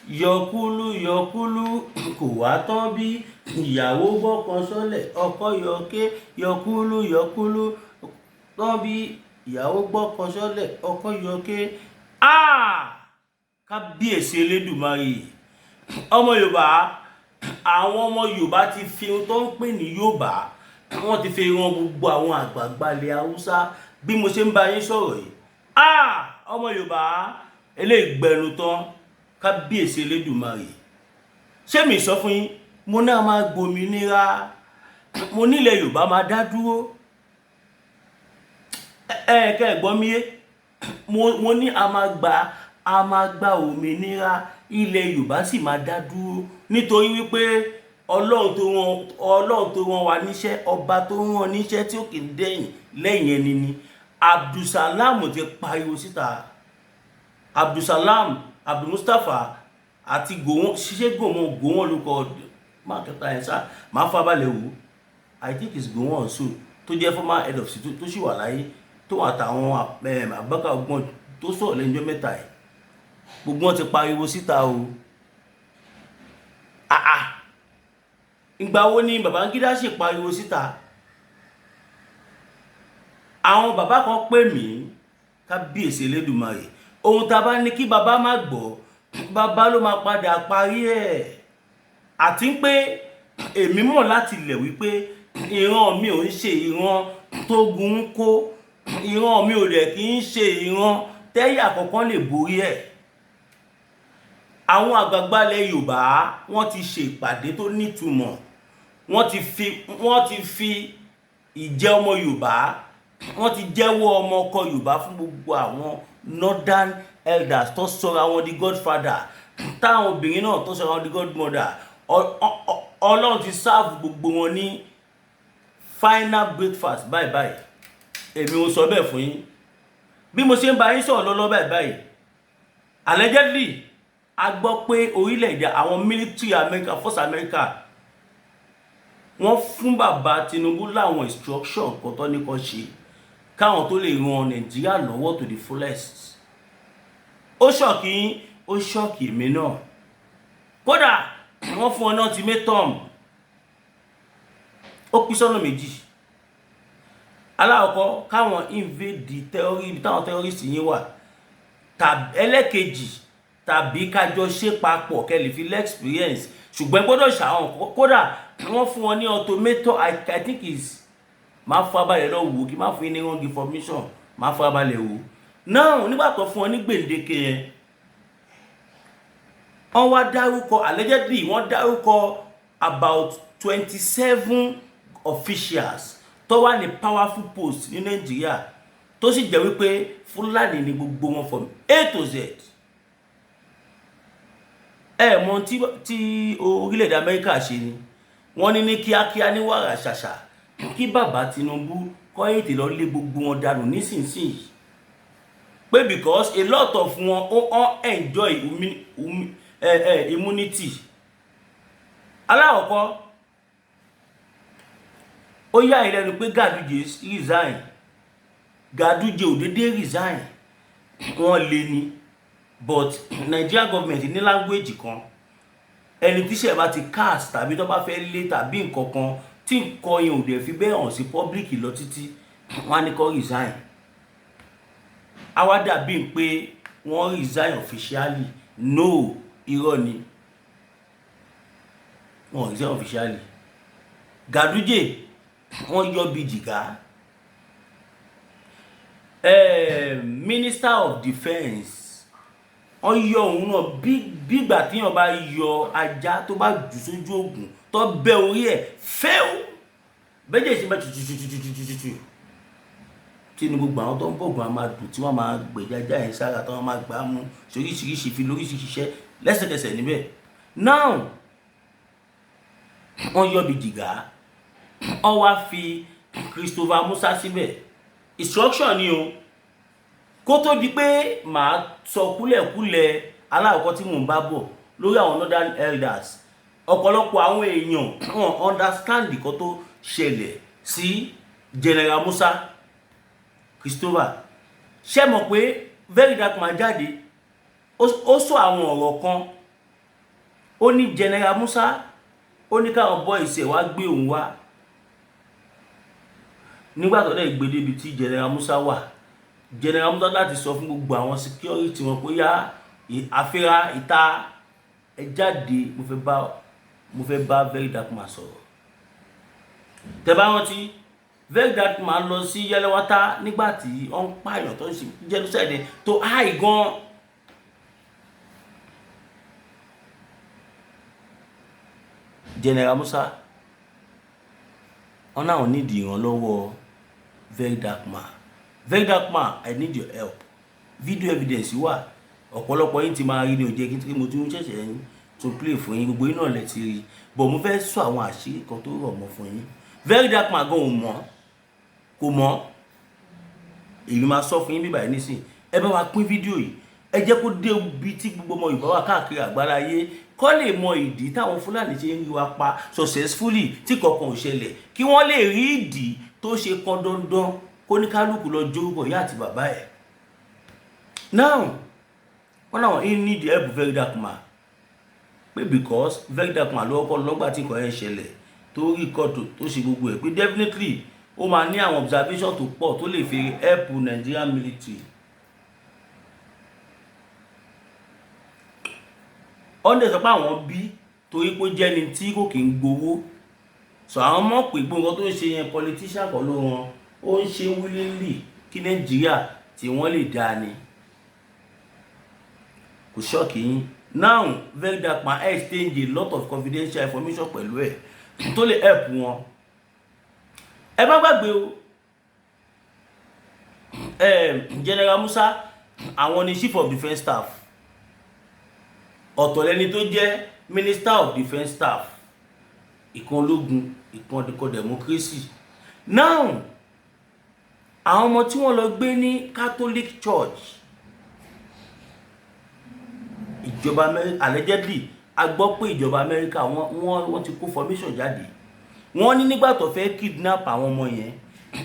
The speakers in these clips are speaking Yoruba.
Yọkúlú yọkúlú kò wá tán bí ìyàwó gbọ́kàn sọ́lẹ̀ ọkọ yọké. Yọkúlú yọkúlú tán bí ìyàwó gbọ́kàn sọ́lẹ̀ ọkọ yọké. Ah! Kábíyèsí Elédùmarè! Ọmọ Yorùbá, àwọn ọmọ Yorùbá ti fi ohun tó ń pè ní Yorùbá, wọ́n ti fi ran gbogbo àwọn àgbààgbà ilẹ̀ Haúsá bí mo ṣe ń bá yín sọ̀rọ̀ yìí. Ah! Ọmọ Yorùbá, eléyìí gbẹnu tán. Kábíyèsí Elédùmarè! Ṣé mi sọ fún yín? Mo náà máa gbòmìnira, mo nílẹ̀ Yorùbá máa dá dúró. Ẹ kẹ́ ẹ gbọ́ mi yé. Mo ní a máa gba òmìnira, ilẹ̀ Yorùbá sì máa dá dúró, nítorí wípé Ọlọ́run tó rán wa níṣẹ́, ọba tó rán níṣẹ́ tí ó kì í dẹ̀yìn lẹ́yìn ẹni ni. Abdulsalam ti pariwo síta. Abdulsalam Abdulmustapha àti Gowon, ṣiṣẹ́ Gowon, Gowon ló kọ máa kẹta ẹ̀ sá, máa fábàlẹ̀ wò. I think it's Gowon also tó jẹ́ former head of state tó sì wà láyé, tó àtàwọn Abubakar ọgbọ́n tó sọ̀rọ̀ lẹ́jọ́ mẹ́ta ẹ̀, gbogbo wọn ti pariwo síta o. Ah ah, ìgbà wo ni Babangida ṣe pariwo síta? Àwọn bàbá kan pè mí. Kábíyèsí Elédùmarè! Ohun tá a bá ní kí bàbá má gbọ́, bàbá ló máa padà parí ẹ̀. Àti pé èmi mọ̀ láti ilẹ̀ wípé ìran mi ò ń ṣe ìran tó gun ń kó, ìran mi ò dẹ̀ kí ń ṣe ìran tẹ́yà kankan lè borí ẹ̀. Àwọn àgbààgbà ilẹ̀ Yorùbá, wọ́n ti ṣe ìpàdé tó nítumọ̀. Wọ́n ti fi ìjẹ́ ọmọ Yorùbá, wọ́n ti jẹ́wọ́ ọmọ ọkọ Yorùbá fún gbogbo àwọn northern elders tó sọra wọn di godfather, táwọn obìnrin náà tó sọra wọn di godmother. Ọlọ́run ti serve gbogbo wọn ní final breakfast báyìí báyìí. Èmi ò sọ bẹ́ẹ̀ fún yín. Bí mo ṣe ń bá yín sọ̀rọ̀ lọ́lọ́ báyìí báyìí, allegedly, a gbọ́ pé orílẹ̀-èdè àwọn military America, force America, wọ́n fún bàbá Tinubu láwọn instruction kan tó ní kan ṣe káwọn tó lè ran Nàìjíríà lọ́wọ́ to the fullest. Ó shock yín, ó shock èmi náà. Kódà wọ́n fún ọ náà ultimatum. Ó pín sọ́nà méjì. Alákọ̀ọ́kọ́, káwọn invade terrorist, ibi táwọn terrorist yín wà, tàbí ẹlẹ́kejì, tàbí kájọ ṣe papọ̀ kẹ́ lè fi lé experience, ṣùgbọ́n ẹ gbọ́dọ̀ ṣàwọn. Kódà wọ́n fún wọn ní ultimatum. I think is, máa fún abalẹ̀ lọ wò, kí má fún yín ní wrong information, máa fún abalẹ̀ wò náà. Nígbà tó fún wọn ní gbèǹdéke yẹn, wọ́n wá dárúkọ, allegedly, wọ́n dárúkọ about 27 officials tó wà ní powerful post ní Nàìjíríà, tó sì jẹ́ wípé Fúlàní ni gbogbo wọn from A to Z. Ẹ mọ tí orílẹ̀-èdè Amẹ́ríkà ṣe ni wọ́n ní ní kíákíá, ní wàrà ṣàṣà, kí bàbá Tinubu kọ́ ètè lọ lé gbogbo wọn dànù nísinsìnyí, pé because a lot of wọn ó enjoy immunity. Alákọ̀ọ́kọ́, ó yà yín lẹ́nu pé Ganduje resign. Ganduje ò dédé resign, wọ́n lé ní. But Nigeria government ní language kan: ẹni tíṣẹ́ bá ti cast tàbí tó bá fẹ́ lé tàbí nǹkan kan tí nǹkan yẹn ò dẹ̀ fi bẹ́ẹ̀ hàn sí public lọ títí, wọ́n á ní kó resign. Á wá dàbí pé wọ́n resign officially. No, irọ́ ni, wọ́n resign officially. Ganduje, wọ́n yọ bí jìgá. Minister of Defence, wọ́n yọ òun náà bí bígbà tíyàn bá yọ ajá tó bá jù sójú ògùn, tó bẹ́ orí ẹ̀ fẹ́ẹ́ bẹ́jẹ̀ sí bá tututututututu tí ní gbogbo àwọn tó ń bọ̀gùn á máa dùn, tí wọ́n máa gbèjà ajá yẹn sára, tí wọ́n máa gbà á mú oríṣiríṣi, fi lóríṣiríṣi iṣẹ́ lẹ́sẹ̀kẹsẹ̀ níbẹ̀. Now, wọ́n yọ bí jìgá, wọ́n wá fi Christopher Musa síbẹ̀. Instruction ni o. Kó tó di pé màá sọ kúlẹ̀kúlẹ̀ alákọ̀ọ́kọ́ tí mò ń bá bọ̀ lórí àwọn northern elders, ọ̀pọ̀lọpọ̀ àwọn èèyàn wọn understand nǹkan tó ṣẹlẹ̀ sí General Musa Christopher. Ṣé mọ̀ pé Very Dark Man jáde, ó sọ àwọn ọ̀rọ̀ kan. Ó ní General Musa, ó ní káwọn boys ẹ̀ wá gbé òun wá. Nígbà tó dẹ̀ gbé débi tí General Musa wà, General Musa láti sọ fún gbogbo àwọn security wọn pé, yá àfihàn ìta, ẹ jáde, mo fẹ́ bá Very Dark Man sọ̀rọ̀. Tẹ́ bá rántí, Very Dark Man lọ sí Yelewata nígbà tí wọ́n ń pààyàn, tó ń ṣe genocide tó high gan. General Musa wọn náà nídìí ìrànlọ́wọ́ Very Dark Man. "Very Dark Man, I need your help." Video evidence wà, ọ̀pọ̀lọpọ̀ yín ti máa rí ní òjẹ́ kí mo tún ṣẹ̀ṣẹ̀ ń tún play fún yín. Gbogbo yín náà lẹ ti rí, but mo fẹ́ sọ àwọn àṣírí kan tó rọ̀ mọ́ fún yín. Very Dark Man gan ò mọ̀, kò mọ̀. Èmi máa sọ fún yín bíbáyìí nísìn. Ẹ bá wa pín fídíò yìí, ẹ jẹ́ kó dé ibi tí gbogbo ọmọ Yorùbá wà káàkiri àgbáláyé, kó lè mọ ìdí táwọn Fúlàní ṣe ń rí wa pa successfully tí kankan ò ṣẹlẹ̀, kí wọ́n lè rí ìdí tó ṣe kan dandan kó ní kálukú lọ jórúkọ ìyá àti bàbá ẹ̀. Now, wọ́n náà ń need help Very Dark Man, pé because Very Dark Man ló kọ́kọ́ lọ́gbà tí nǹkan yẹn ṣẹlẹ̀, tó record, tó ṣe gbogbo ẹ̀, pé definitely ó máa ní àwọn observation tó pọ̀ tó lè fi help Nigerian military. Wọ́n dẹ̀ sọ pé àwọn bí torí pé ó jẹ́ni tí kò kí ń gbowó sọ. Àwọn mọ̀ pé gbogbo nǹkan tó ń ṣe yẹn, politician kọ́ ló wọn, ó ń ṣe willingly kí Nàìjíríà tí wọ́n lè dáa ni. Kò shock yín. Now, Very Dark Man exchange a lot of confidential information pẹ̀lú ẹ̀ tó lè help wọn. Ẹ má gbàgbé o, General Musa, àwọn ni chief of defence staff. Ọ̀tọ̀ lẹni tó jẹ́ minister of defence staff. Ìkan ológun, ìkan ọdíkọ democracy. Now, àwọn ọmọ tí wọ́n lọ gbé ní Catholic Church, ìjọba Amẹ́ríkà, allegedly, a gbọ́ pé ìjọba Amẹ́ríkà, wọ́n ti kó formation jáde. Wọ́n ní nígbà tó fẹ́ kidnap àwọn ọmọ yẹn,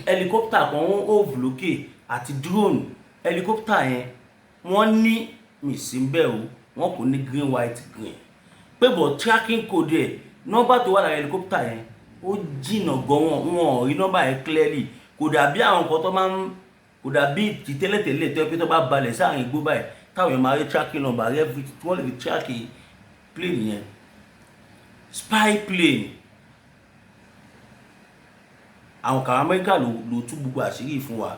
helicopter kan wọ́n hover lókè àti drone. Helicopter yẹn, wọ́n ní mìsínbẹ́ o, wọ́n kò ní green, white, green, pé but tracking code ẹ̀, nọ́mbà tó wà lára helicopter yẹn, ó jìnnà gan. Wọn ò rí nọ́mbà yẹn clearly. Kò dàbí àwọn nǹkan tó máa ń, kò dàbí ti tẹ́lẹ̀tẹ́lẹ̀ tó yẹ pé tó bá balẹ̀ sáàrin igbó báyìí, táwọn èèyàn máa rí tracking number rí everything tí wọ́n lè fi track plane yẹn. Spy plane àwọn kàrà Amẹ́ríkà ló tú gbogbo àṣírí fún wa.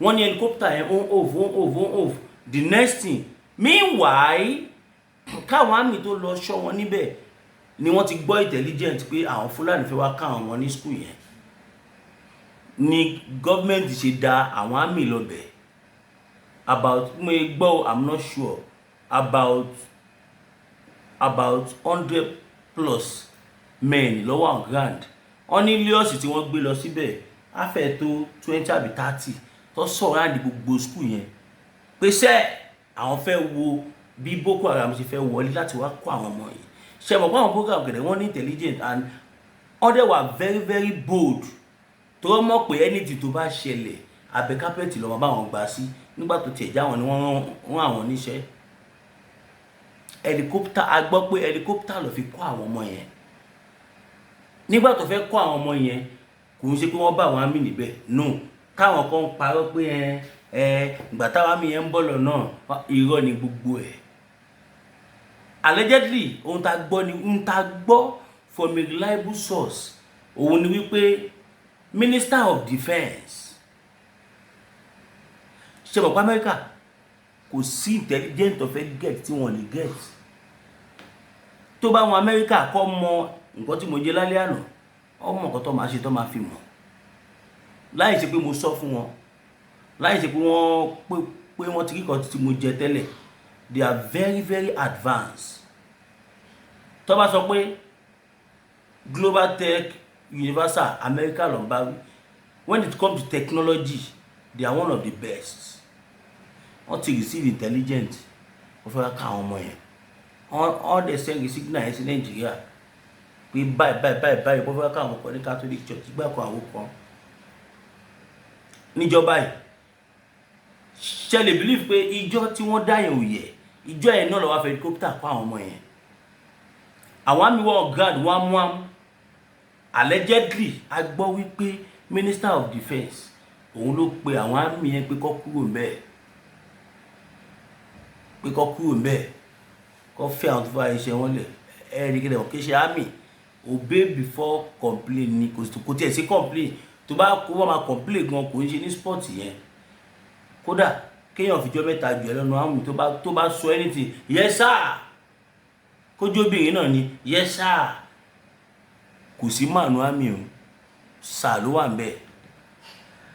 Wọ́n ní helicopter yẹn ó ń hover, ó ń hover, ó ń hover. The next thing, meanwhile, káwọn army tó lọ ṣọ́ wọn níbẹ̀ ni wọ́n ti gbọ́ intelligent pé àwọn Fúlàní fẹ́ wá káwọn wọn ní school yẹn, ni gọ́ọ̀mẹ̀ntì ṣe da àwọn army lọ bẹ̀. About, mo gbọ́, I'm not sure, about 100+ men lọ́wọ́ on ground. Wọ́n ní Hilux tí wọ́n gbé lọ síbẹ̀ á fẹ́ tó 20 àbí 30 tó surround gbogbo school yẹn, pé sẹ́ àwọn fẹ́ wo bí Boko Haram ṣe fẹ́ wọlé láti wá kó àwọn ọmọ yìí. Ṣe mọ̀ pé àwọn Boko Haram gẹ̀dẹ̀, wọ́n ní intelligent and wọ́n dẹ̀ wà very very bold, tó wọ́n mọ̀ pé anything tó bá ṣẹlẹ̀, abẹ́ carpet lọ́mọ bá wọn gbà sí. Nígbà tó tiẹ̀ já wọn ni wọ́n rán àwọn níṣẹ́. Helicopter, a gbọ́ pé helicopter ló fi kó àwọn ọmọ yẹn. Nígbà tó fẹ́ kó àwọn ọmọ yẹn, kò ń ṣe pé wọ́n bá àwọn army níbẹ̀. No, káwọn kan ń parọ́ pé ẹ ìgbà táwọn army yẹn ń bọ̀ lọ́nà, irọ́ ni gbogbo ẹ̀. Allegedly, ohun tá a gbọ́ ni, ohun tá a gbọ́ from a reliable source, òun ni wípé minister of defence, ṣe mọ̀ pé Amẹ́ríkà, kò sí intelligent tó fẹ́ get tí wọ́n lè get. Tó bá wọn Amẹ́ríkà kọ́ mọ nǹkan tí mo jẹ lálẹ́ àná, ọmọ nǹkan tó máa ṣe tó máa fi mọ̀, láì ṣe pé mo sọ fún wọn, láì ṣe pé wọ́n pé wọ́n ti rí kan tí mo jẹ tẹ́lẹ̀. They are very very advanced. Tó bá sọ pé global tech universal, America ló ń bá wí. When it comes to technology, they are one of the best. Wọ́n ti receive intelligent, wọ́n fẹ́ ká àwọn ọmọ yẹn, wọ́n dẹ̀ send signal yẹn sí Nàìjíríà pé báyìí báyìí báyìí báyìí, wọ́n fẹ́ ká àwọn kan ní Catholic Church gbà kan, àwọn kan níjọba yìí. Ṣe lè believe pé ìjọ tí wọ́n dá yẹn ò yẹ, ìjọ yẹn náà lọ́wọ́ fẹ́ helicopter kó àwọn ọmọ yẹn? Àwọn army wà on ground wámúwámú. Allegedly, a gbọ́ wípé Minister of Defence òun ló pe àwọn army yẹn pé kó kúrò ńbẹ̀, pé kó kúrò ńbẹ̀, kó fẹ́ àwọn tó fà iṣẹ́ wọn lẹ̀. Ẹ̀ẹ́dì kí lè kí ṣe army obey before complain ni. Kò tiẹ̀ sí complain. Tó bá kó wọ́n máa complain gan, kò ń ṣe ní spot yẹn. Kódà kéèyàn fìjọ́ 3 jù ẹ lọ́nu army, tó bá sọ anything, "Yes sir," kójú obìnrin náà ni, "Yes sir." Kò sí màánú army o, sir ló wà ń bẹ̀.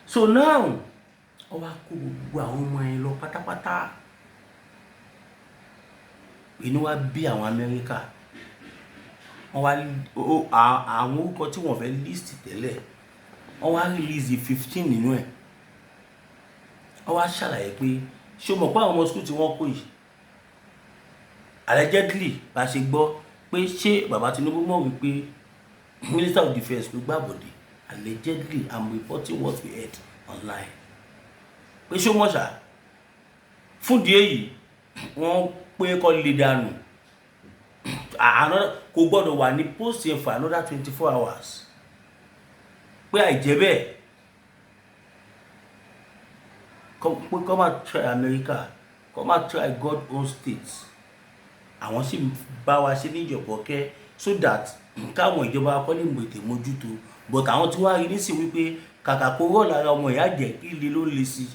So now, wọ́n wá kó gbogbo àwọn ọmọ yẹn lọ pátápátá. Inú wa bí àwọn Amẹ́ríkà. Wọ́n wá àwọn orúkọ tí wọ́n fẹ́ list tẹ́lẹ̀, wọ́n wá release 15 nínú ẹ̀. Wọ́n wá ṣàlàyé pé, ṣé o mọ̀ pé àwọn ọmọ school tí wọ́n kó yìí, allegedly, bá ṣe gbọ́ pé, ṣé bàbá Tinubu mọ̀ wípé Minister of Defence ló gbàbọ̀dé? Allegedly, I'm reporting what we heard online, pé ṣé o mọ̀ ṣá? Fún ìdí èyí, wọ́n pé kó lè dànù, kò gbọ́dọ̀ wà ní post yẹn for another 24 hours, pé àìjẹ́ bẹ́ẹ̀, pé kó má try America, kó má try God own state. Àwọn sì bá wa ṣe ní ìjọ̀bọ̀kẹ́ so that káwọn ìjọba kọ́ lè mọ ètè mójútó. But àwọn tí wọ́n á rí nísìnyí wípé kàkà kó rọ̀ lára ọmọ ìyá jẹ́ kí ilé ló le sí i.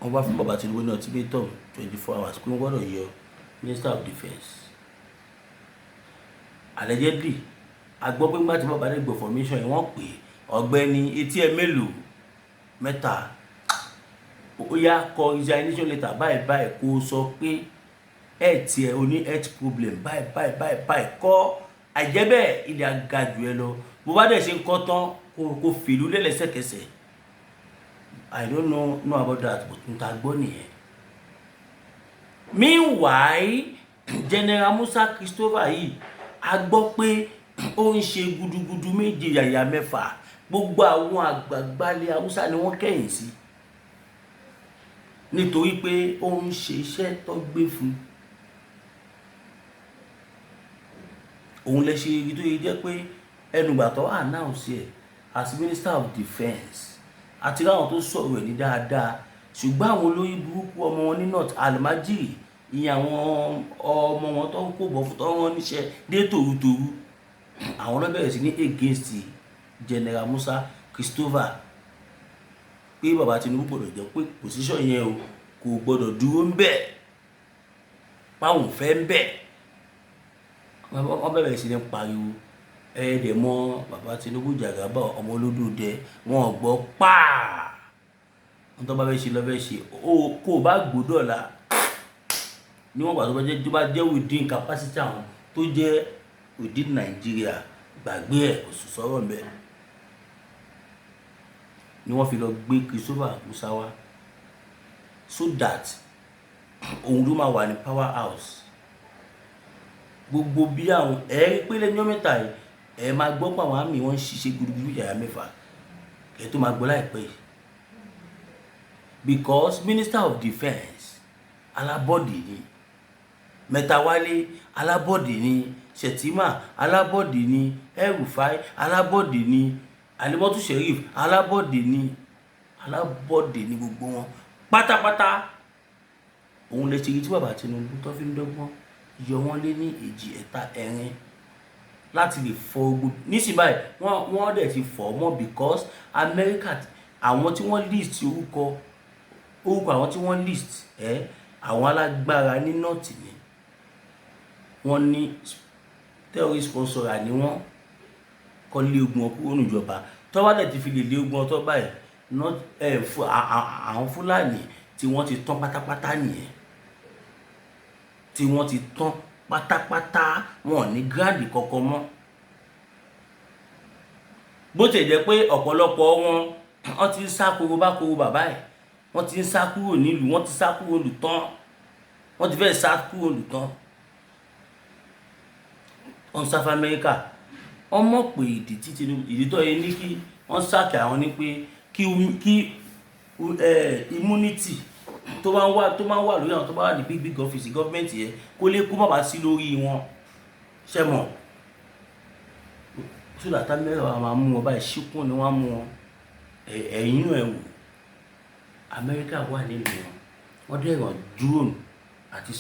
Wọ́n bá fún bàbá Tinubu ní ultimatum 24 hours pé wọ́n gbọ́dọ̀ yọ Minister of Defence. Allegedly, a gbọ́ pé nígbà tí bàbá dé gbọ́ formation yẹn, wọ́n pè é, "Ọ̀gbẹ́ni, etí ẹ mélòó mẹ́ta? Ó yá, kọ resignation letter báyìí báyìí, kó o sọ pé health ẹ, o ní health problem báyìí báyìí báyìí báyìí. Kọ́, àìjẹ́ bẹ́ẹ̀, ilẹ̀ aga jù ẹ lọ." Bó bá dẹ̀ ṣe ń kọ́ tán, kó fìlú lẹ́lẹ́sẹ̀kẹsẹ̀. I don't know about that, but n ta gbọ́ nìyẹn. Meanwhile, General Musa Christopher yìí, a gbọ́ pé ó ń ṣe gudugudu méje yàyà mẹ́fà. Gbogbo àwọn àgbààgbà ilẹ̀ Haúsá ni wọ́n kẹ̀yìn sí, nítorí pé ó ń ṣe iṣẹ́ tó gbé fún òun. Lè ṣe igi tó yẹ jẹ́ pé ẹnugbà tó announce ẹ̀ as Minister of Defence, àti láwọn tó sọ̀rọ̀ ẹ̀ ní dáadáa, ṣùgbọ́n àwọn olórí burúkú ọmọ wọn ní North, almajiri, ìyẹn àwọn ọmọ wọn tó ń kó bọ̀ fún tó rán níṣẹ́ dé tòrutòru, àwọn ló bẹ̀rẹ̀ sí ní against General Musa Christopher, pé bàbá Tinubu gbọ́dọ̀ jẹ́ pé position yẹn o, kò gbọ́dọ̀ dúró ń bẹ̀, páwọn fẹ́ ń bẹ̀. Wọ́n bẹ̀rẹ̀ sí ní pariwo. Ẹ̀ẹ́dẹ̀ mọ́ bàbá Tinubu, jàgàbá ọmọ olódò dẹ, wọn ò gbọ́ pàà. Wọn tó bá fẹ́ ṣe lọ́ fẹ́ ṣe o, kó o bá gbódọ̀ la níwọ̀n gbà tó bá jẹ́ within capacity àwọn, tó jẹ́ within Nàìjíríà, gbàgbé ẹ̀, kò sì sọ̀rọ̀ mbẹ́. Ni wọ́n fi lọ gbé Christopher Musa wá so that òun ló máa wà ní power house. Gbogbo bí àwọn ẹ rí pé lẹ́jọ́ 3 yìí, ẹ máa gbọ́ pé àwọn army wọn ń ṣiṣẹ́ gudugudu yàrá mẹ́fà ẹ tó máa gbọ́ láìpẹ́ yìí, because Minister of Defence alábọ̀dé ni, Mẹ́tawálé alábọ̀dé ni, Shettima alábọ̀dé ni, El-Rufai alábọ̀dé ni, Alimatu Sheriff alábọ̀dé ni, alábọ̀dé ni gbogbo wọn pátápátá. Òun lè ṣe rí tí bàbá Tinubu tó fi ń dọ́gbọ́n yọ wọ́n lé ní èjì, ẹ̀ta, ẹ̀rin láti lè fọ ogun nísìnyí báyìí. Wọ́n dẹ̀ ti fọ̀ mọ́ because America, àwọn tí wọ́n list orúkọ àwọn tí wọ́n list ẹ̀, àwọn alágbára ní North ni wọ́n ní terrorist sponsor ni. Wọ́n kọ́ lé ogun wọn kúrò níjọba. Tọ́wọ́ dẹ̀ ti fi lè lé ogun ọtọ́ báyìí, àwọn Fúlàní tí wọ́n ti tán pátápátá nìyẹn, tí wọ́n ti tán pátápátá, wọn ò ní ground kankan mọ́. Bó ti jẹ́ pé ọ̀pọ̀lọpọ̀ wọn, wọ́n ti ń sá koro bá koro bàbá ẹ̀, wọ́n ti ń sá kúrò nílùú, wọ́n ti sá kúrò lù tán, wọ́n ti fẹ́ sá kúrò lù tán, wọ́n ń sá fún Amẹ́ríkà. Wọ́n mọ̀ pé ìdí tí Tinubu, ìdí tó yẹ ní kí wọ́n sack àwọn ní pé kí immunity Tó máa ń wà lórí àwọn tó bá wà ní big big office government yẹn, kó lè kó má bàa sí lórí wọn, ṣe mọ̀, so that Amẹ́ríkà máa mú wọn báyìí, ṣíkún ni wọ́n á mú wọn. Ẹ̀yìn náà, ẹ̀ wò, Amẹ́ríkà wà nínú wọn, wọ́n dẹ̀ ràn drone àti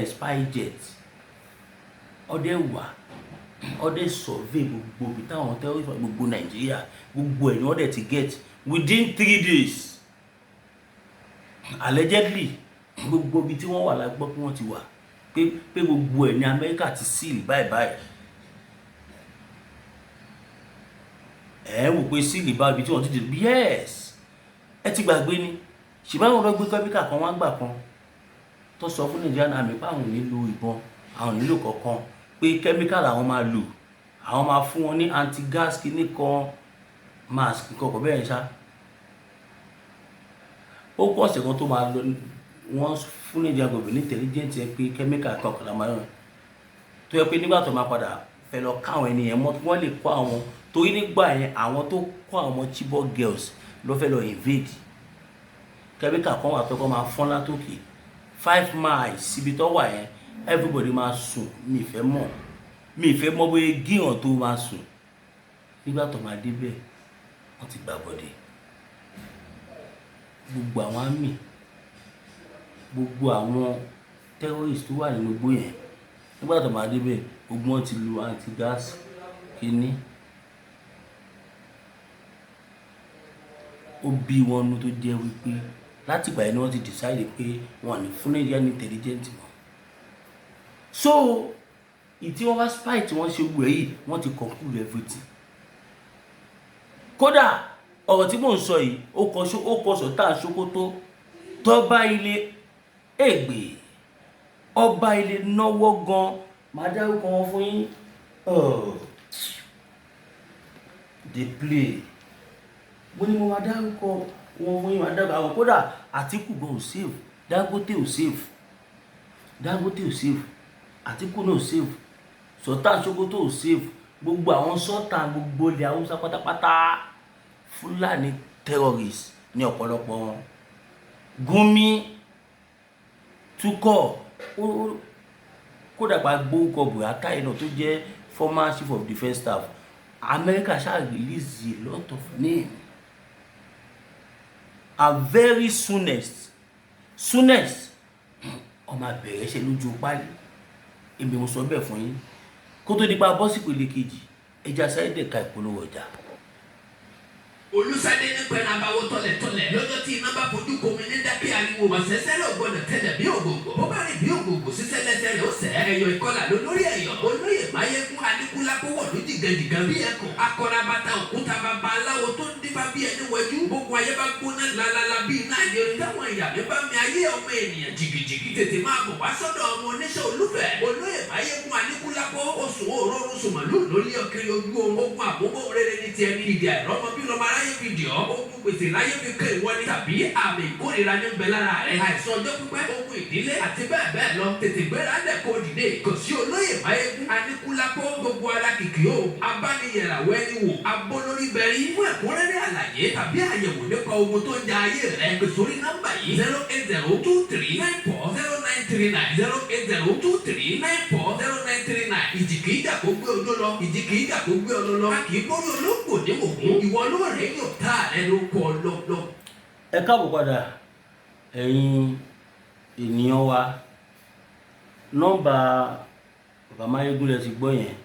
spy jet. Ọdẹ wà, ọdẹ survey gbogbo ibi táwọn terrorist wà, gbogbo Nàìjíríà, gbogbo ẹ̀ ni wọ́n dẹ̀ ti get within 3 days, allegedly. Gbogbo ibi tí wọ́n wà la gbọ́ pé wọ́n ti wà, pé gbogbo ẹ̀ ní Amẹ́ríkà ti seal báyìí báyìí. Ẹ̀ ń wò pé seal báyìí, ibi tí wọ́n ti dé. Yes, ẹ ti gbàgbé ni, ṣùgbọ́n àwọn ọlọ́gbé kẹ́míkà kan wá gbà kan tó sọ fún Nigerian Army pé àwọn ò nílò ìbọn, àwọn ò nílò kankan, pé kẹ́míkà làwọn máa lò, àwọn máa fún wọn ní anti-gas kíní kan, mask kọkọ bẹ́ẹ̀ ṣá. Ó kọ́ ọ̀sẹ̀ kan tó máa lọ, wọ́n fún Nigerian government ní intelligence yẹn pé kẹ́míkà kankan la máa yàn, tó yẹ pé nígbà tó máa padà fẹ́ lọ káwọn ènìyàn mọ́, wọ́n lè kó àwọn, torí nígbà yẹn, àwọn tó kó àwọn Chibok girls ló fẹ́ lọ invade. Kẹ́míkà kan wà tó kọ́ máa fọ́n látòkè 5 miles síbi tó wà yẹn, everybody máa sùn. Mi ìfẹ́ mọ̀ bóyá gíhàn tó máa sùn. Nígbà tó máa débẹ̀, wọ́n ti gbàbọ̀dé. Gbogbo àwọn army, gbogbo àwọn terrorist tó wà nínú igbó yẹn, nígbà tó máa débẹ̀, gbogbo wọn ti lu anti-gas kínní. Ó bí wọn nú, tó jẹ́ wípé láti ìgbà yẹn ni wọ́n ti decide pé wọn ò ní fún Nigerian intelligence mọ́. So ìtí wọ́n wá spy tí wọ́n ṣe wù ẹ́ yìí, wọ́n ti conclude everything. Kódà ọ̀rọ̀ tí mò ń sọ yìí, ó kọ Sultan Sokoto, tọ́ba ilé ègbè, ọba ilé náwó gan, màá dárúkọ wọn fún yín. Oh, dey play. Mo ní mo máa dárúkọ wọn fún yín, máa dárúkọ àwọn. Kódà Àtíkù gan ò safe, Dangote ò safe, Dangote ò safe, Àtíkù náà ò safe, Sultan Sokoto ò safe, gbogbo àwọn Sultan, gbogbo ilẹ̀ Haúsá pátápátá, Fúlàní terrorists ní ọ̀pọ̀lọpọ̀ wọn. Gumi Tukọ̀, kódà pa gbórúkọ Buratai náà tó jẹ́ former chief of defence staff. America ṣáà release a lot of name, and very soonest, ọmọ abẹ̀rẹ̀ ṣe lójú páálí. Èmi mo sọ bẹ́ẹ̀ fún yín. Kó tó di pa bọ́ sí ìpele kejì, ẹja sáré dẹ̀ka ìpolówó ọjà. Olùsádé ní pẹ̀lú abáwọ́ tọ̀lẹ̀tọ̀lẹ̀ lọ́jọ́ tí iná bá fojú komi ní dákẹ́ ariwo màsẹ́sẹ́ lọ gbọ́dọ̀ tẹ̀lẹ̀ bí ògògò, bó bá rìn bí ògògò, sísẹ́ lẹ́sẹ̀ rẹ̀ ó sẹ́. Ẹ̀yọ̀ ìkọlà lórí ẹ̀yọ̀, olóyè Máyégún Adékúlápó wọ̀lú jìgànjìgàn bí ẹkùn akọrabata òkúta, bàbá aláwo tó ń dífá bí ẹni wẹjú. Gbogbo ayé bá gbóná lalala bí iná ayẹrin, táwọn ìyá mi bá mi ayé ọmọ ènìyàn jìgìjìgì, tètè máa bọ̀ wá sọ́dọ̀ ọmọ oníṣẹ́ olúfẹ́, olóyè Máyégún Adékúlápó. Oṣù òórùn sùmọ̀lú lórí ọkiri ojú oorun, ogun àbúgbò rere ní tiẹ̀ ní ìdí àìrọ́mọ bí lọ́mọ aráyé fi dì ọ́, ogun gbèsè láyé fi kẹ́ ìwọ ni, tàbí àmì ìkórìíra ní bẹ lára rẹ̀, àìsàn ọjọ́ pípẹ́, ogun ìdílé àti bẹ́ẹ̀ bẹ́ẹ̀ lọ. Tètè gbéra lẹ̀ kó dìde kò sí olóyè Máyégún Aníkúlápó. Gbogbo ara kìkì o, abániyẹ̀ràwọ̀ ẹni wò abólórí bẹ̀rí. Fún ẹ̀kúnrẹ́rẹ́ àlàyé tàbí àyẹ̀wò nípa ogun tó ń ja ayé rẹ̀, pè sórí nọ́mbà yìí: 08023940939, 08023940939. Ìjì kìí jà kó gbé odó lọ, ìjì kìí jà kó gbé ọ lọ. A kì í bórí olóńgbò ní ògún. Ìwọ ló rẹ̀ yóò tá rẹ ló kọ lọ. Ẹ káàbọ̀ padà, ẹ̀yin ènìyàn wa. Nọ́mbà bàbá Máyégún lẹ ti gbọ́ yẹn.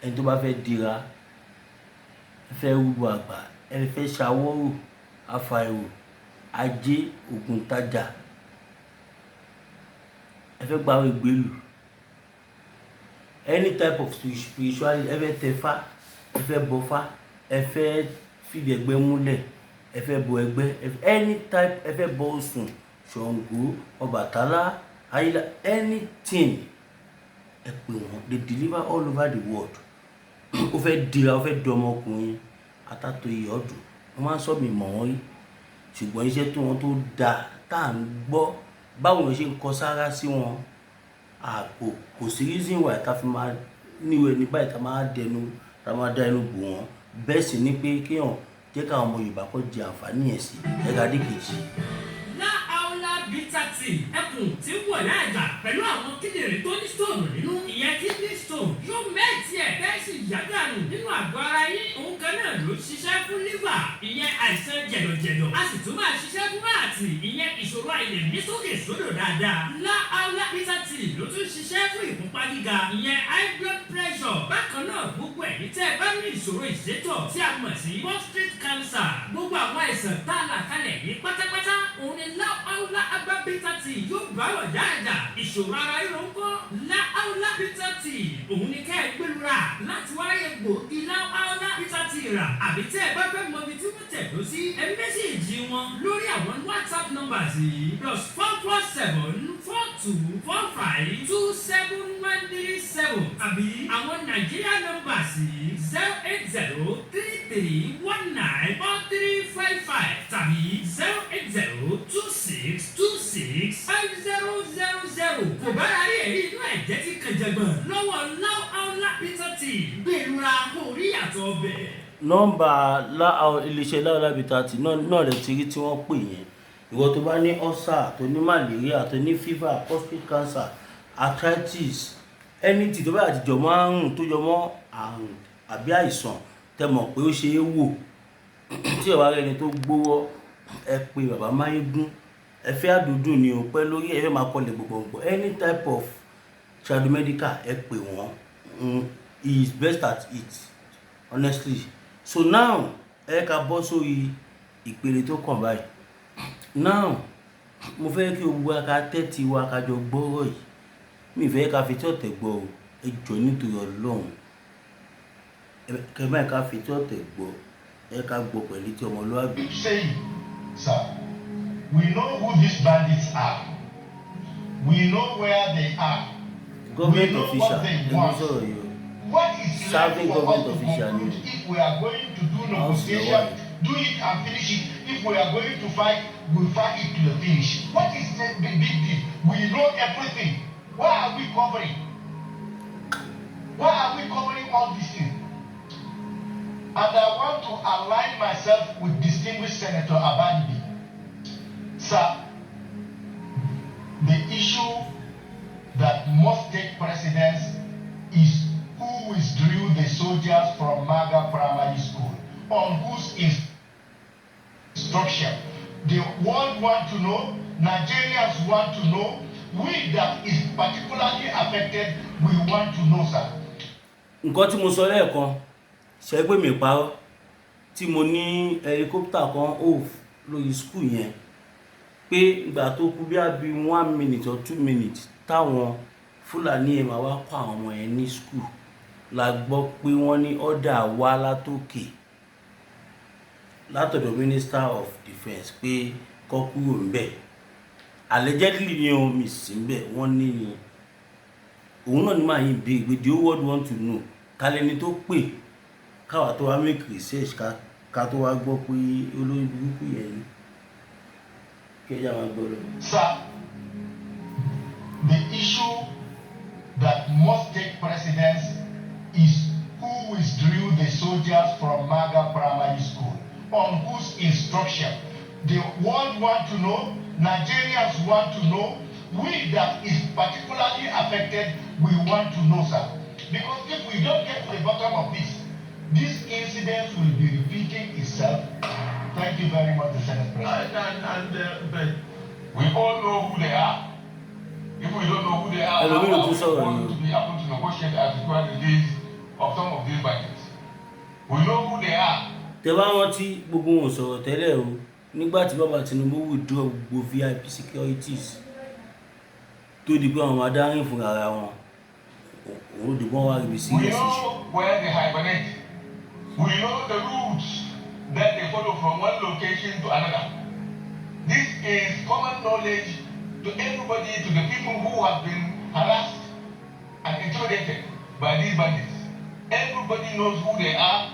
Ẹni tó bá fẹ́ dira, ẹ fẹ́ rúbọ àgbà, ẹ fẹ́ ṣàwọ́rò afàìrò ajé ògùntajà, ẹ fẹ́ gbàwé gbèlú, any type of spirituality, ẹ fẹ́ tẹfá, ẹ fẹ́ bọfá, ẹ fẹ́ fìdí ẹgbẹ́ múlẹ̀, ẹ fẹ́ bọ ẹgbẹ́, any type, ẹ fẹ́ bọ Ọ̀ṣun, Ṣàngó, Ọbàtálá, Ayílá, anything, ẹ pè wọ́n. They deliver all over the world. Ó fẹ́ dira, ó fẹ́ di ọmọkùnrin atátó iyọ̀ ọdún, wọ́n máa ń sọ mi mọ̀ wọ́n rí, ṣùgbọ́n iṣẹ́ tó wọn tó da tá à ń gbọ́, báwo ni ṣe ń kọ sára sí wọn, àpò kò sí reason why tá fi máa níwèé ní báyìí, tá máa dẹnu, tá máa dá ẹnu bò wọ́n. Bẹ́ẹ̀ sì ni pé kéèyàn jẹ́ káwọn ọmọ Yorùbá kọ́ jẹ àǹfààní yẹn sí ẹ̀ka dé kejì. Na Bitter Tea, ẹkùn tí ń wọ̀ láàjà pẹ̀lú àwọn kíndìnrín tó ní stone nínú, ìyẹn kidney stone, yóò melt ẹ̀ tẹ́sí yàgànù nínú àgọ́ ara yín. Òun kan náà ló ṣiṣẹ́ fún liver, ìyẹn àìsàn jẹ̀dọ̀jẹ̀dọ̀. A sì tún máa ṣiṣẹ́ fún heart, ìyẹn ìṣòro àìlèmí sókè sódò dáadáa. Láàlá Bitter Tea ló tún ṣiṣẹ́ fún ìfúnpá gíga, ìyẹn high blood pressure. Bákan náà, gbogbo ẹ̀yin tẹ́ ẹ bá ní ìṣòro ìsétọ̀ tí a mọ̀ sí prostate cancer, gbogbo àwọn àìsàn tá a là kalẹ̀ yìí pátápátá, òun ni Láàlá Herbal Bitter Tea yóò bá wọ̀ dáadáa. Ìṣòro ara ríro ń kọ́? Láàlá Bitter Tea òun ni kẹ́ ẹ gbẹlura láti wáyé gbòógì Láàlá Bitter Tea rà. Àbí tẹ́ ẹ bá fẹ́ mọ ibi tí wọ́n tẹ̀dó sí, ẹ message wọn lórí àwọn WhatsApp numbers yìí: +44 7424 527137, àbí àwọn Nàìjíríà numbers yìí: 08033194355 tàbí 08026265000. Kò bára rí èrí inú ẹ̀jẹ̀ tí kan jẹ̀gbọ̀n lọ́wọ́ Láàlá Bitter Tea, gbẹ̀rura kò rí yàtọ̀ ọbẹ̀. Nọ́mbà iléeṣẹ́ Láàlá Bitter Tea náà lè ti rí tí wọ́n pè yẹn. Ìwọ tó bá ní ulcer, tó ní malaria, tó ní fever, prostate cancer, arthritis, anything tó bá ti jọ mọ́ àrùn, tó jọ mọ́ àrùn àbí àìsàn tẹ́ mọ̀ pé ó ṣe é wò, tí ẹ bá rẹni tó gbówọ́, ẹ pé bàbá Máyégún. Ẹ fẹ́ àdúdùn ni o pẹ́ lórí, ẹ fẹ́ máa kọlẹ̀ gbogbogbò, any type of tradomedical, ẹ pè wọ́n. He is best at it, honestly. So now, ẹ ká bọ́ sórí ìpele tó kàn báyìí. Now, mo fẹ́ kí gbogbo wa ká tẹ́tí wa, ká jọ gbọ́rọ̀ yìí. Mi fẹ́ ká fi tí ọ̀tẹ̀ gbọ́ o. Ẹ jọ̀ọ́, nítorí Ọlọ́run, kẹ báyìí, ká fi tí ọ̀tẹ̀ gbọ́. Ẹ ká gbọ́ pẹ̀lú tí ọmọlúwàbí. Keep saying, sir, we know who these bandits are. We know where they are. Government We know official what they ló ń want. sọ̀rọ̀ yìí o. What is left Serving for us government to official conclude? ni. If we are going to do House negotiation, lọ́wọ́. Do it and finish it. If we are going to fight, we fight it to the finish. What is the big deal? We know everything. Why are we covering? Why are we covering all these things? And I want to align myself with distinguished Senator Abaribe. Sir, the issue that must take precedence is who withdrew the soldiers from Maga Primary School, on whose instruction. The world want to know, Nigerians want to know, we that is particularly affected, we want to know, sir. Nǹkan tí mo sọ lẹ́ẹ̀kan ṣe pé mi parọ́ tí mo ní helicopter kan off lórí school yẹn, pé ìgbà tó kù bí àbí 1 minute or 2 minutes táwọn Fúlàní yẹn máa wá kọ́ àwọn ọmọ yẹn ní school, la gbọ́ pé wọ́n ní order wá látòkè, látọ̀dọ̀ Minister of Defence, pé kó kúrò ńbẹ̀. Allegedly ni o, mi sí ńbẹ̀. Wọ́n ní ni òun náà ní máa yín béèrè pé the whole world want to know kálẹ́ni tó pè káwa tó wá make research, ká tó wá gbọ́ pé olórí burúkú yẹn ni. Kí ẹ já máa gbọ́ lọ. Sir, the issue that must take precedence is who withdrew the soldiers from Maga Primary School, on whose instruction. The world want to know, Nigerians want to know, we that is particularly affected, we want to know, sir. Because if we don't get to the bottom of this, this incident will be repeating itself. Thank you very much, the Senate President. And but we all know who they are. If we don't know who they are, Ẹlòmíì how tún are we sọ̀rọ̀ going yìí o. to be able to negotiate a secure release of some of these bandits? We know who they are. Tẹ bá rántí, gbogbo wọn ò sọ̀rọ̀ tẹ́lẹ̀ o. Nígbà tí bàbá Tinubu withdraw gbogbo VIP securities, tó di pé àwọn adarí fúnra ara wọn, òun di wọ́n wá ríbi We serious issue. Know where they hibernate. We know the routes that they follow from one location to another. This is common knowledge to everybody, to the people who have been harassed and intimidated by these bandits. Everybody knows who they are,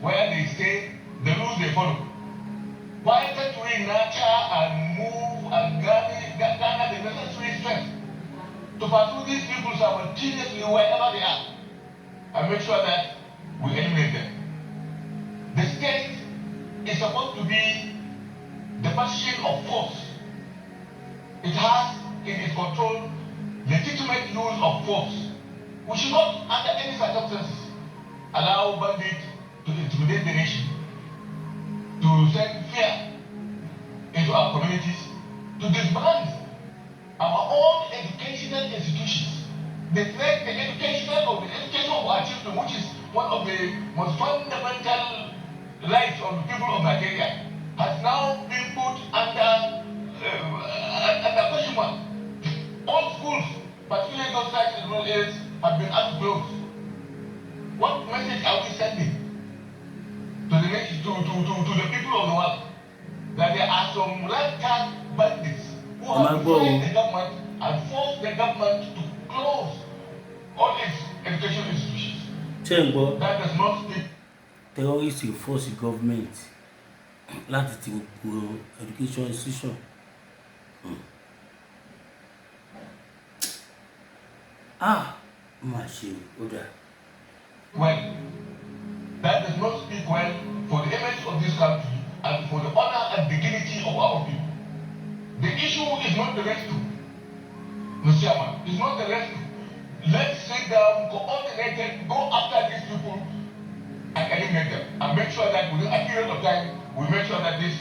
where they stay, the routes they follow. Why can't we nurture and move and gather the necessary strength to pursue these people simultaneously wherever they are and make sure that we eliminate them? The state is supposed to be the bastion of force. It has in its control legitimate use of force. We should not, under any circumstances, allow bandits to intimidate the nation, to send fear into our communities, to disband our own educational institutions. They threat the educational or the education of our children, which is one of the most fundamental rights of the people of Nigeria, has now been put under question mark. All schools, particularly those sites in rural areas, have been asked to close. What message are we sending to the nation, to the people of the world? That there are some ragtag bandits who Ẹ máa have gbọ́ o. defied the government and forced the government to close all its education institutions. Ṣé ń gbọ́? That does not speak Terrorist force government láti ti gbogbo education institution. Ah, ó mà ṣe o, ó dáa. Well. That does not speak well for the image of this country and for the honor and dignity of our people. The issue is not the rescue, Mr. Chairman. It's not the rescue. Let's sit down, coordinated, go after these people and eliminate them. And make sure that within a period of time, we make sure that this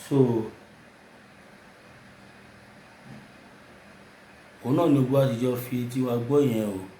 So òun náà ni gbogbo àtijọ́ fi etí wa gbọ́ yẹn o.